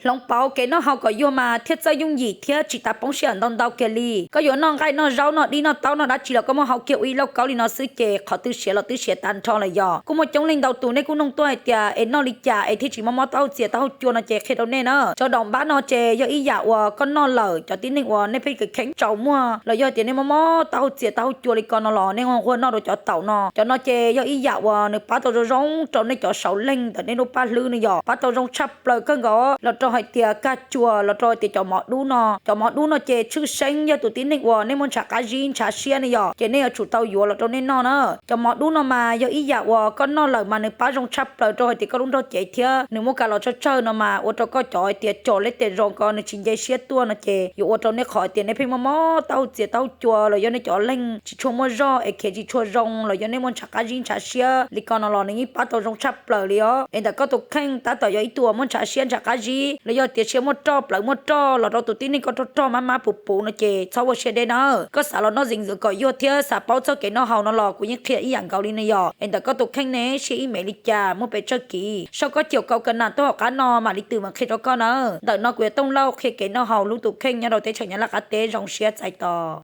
Hloov pauv kev noj haus kom yuag mas thiaj txawj yooj yim thiab tsis tas poob sij hawm ntau ntau kiag li. Koj yuav noj nqaij noj zaub noj dib noj taub noj dab tsi los koj muab haus kiag ua ib lauj kaub li no xwb ces qhov twg siav los twb siav tag nrho lawm yog. Kuj muaj coob leej ntau tus nej kuj nug tuaj hais tias es noj li cas es thiaj tsis mob mob taub hau txias taub hau cua no ces qhia rau nej na. Cov daum npab no ces yog ib yam uas koj noj lawm cov tib neeg uas nej pheej kev kheev tsaus muag los yog tias nej mob mob taub hau txias taub hau cua li ko no los nej nquag noj rau cov taum no. Cov no ces yog ib yam uas nws pab tau zoo zoo rau nej cov sauv leeg ntawm nej lub paj hlwb no yog pab tau zoo tshaj plaws kawg nkaus los rau hais tias kaj cua los rau hais tias cov mov dub no. Cov mov dub no ces tshwj xeeb yog tus tib neeg uas nej muaj ntshav qab zib ntshav siab ne yog ces nej yuav tsum tau yuav los rau nej noj na. Cov mov dub no mas yog ib yam uas koj noj lawm mas nws pab zoo tshaj plaws rau hais tias koj lub nrog cev thiab nws muaj kas los tsawg tsawg no mas ua rau koj cov hais tias cov lej tes zoo ko nws tsis nce siab tuaj no ces yuav ua rau nej qhov hais tias nej pheej mob mob taub hau txias taub hau cua los yog nej cov leeg tsis tshua muaj zog es khiav tsis tshua zoo los yog nej muaj ntshav qab zib ntshav siab li ko no los nws yeej pab tau zoo tshaj plaws li os. Es ntawm koj tus kheej tab tom yog ib tug uas muaj ntshav siab ntshav qab zib los yog tias siab muaj roj plawv muaj roj los rau tus tib neeg koj rog rog mab mab puv puv no ces txhob ua siab deb na. Koj xav los noj zees kom yuag thiab xav paub txog kev noj haus no los kuv yeej qhia ib yam nkaus li ne yog. Es ntawm koj tus kheej ne siab ib mev li cas muaj pes tsawg kiv, sau koj caum kau ka nam tuaj hauv qab no mam li twm mam qhia rau koj na. Ntawm no kuv yog Tooj Lauj qhia kev noj haus lub tus kheej nyob rau teb chaws Nyab Laj qab teb, zoo siab txais tos.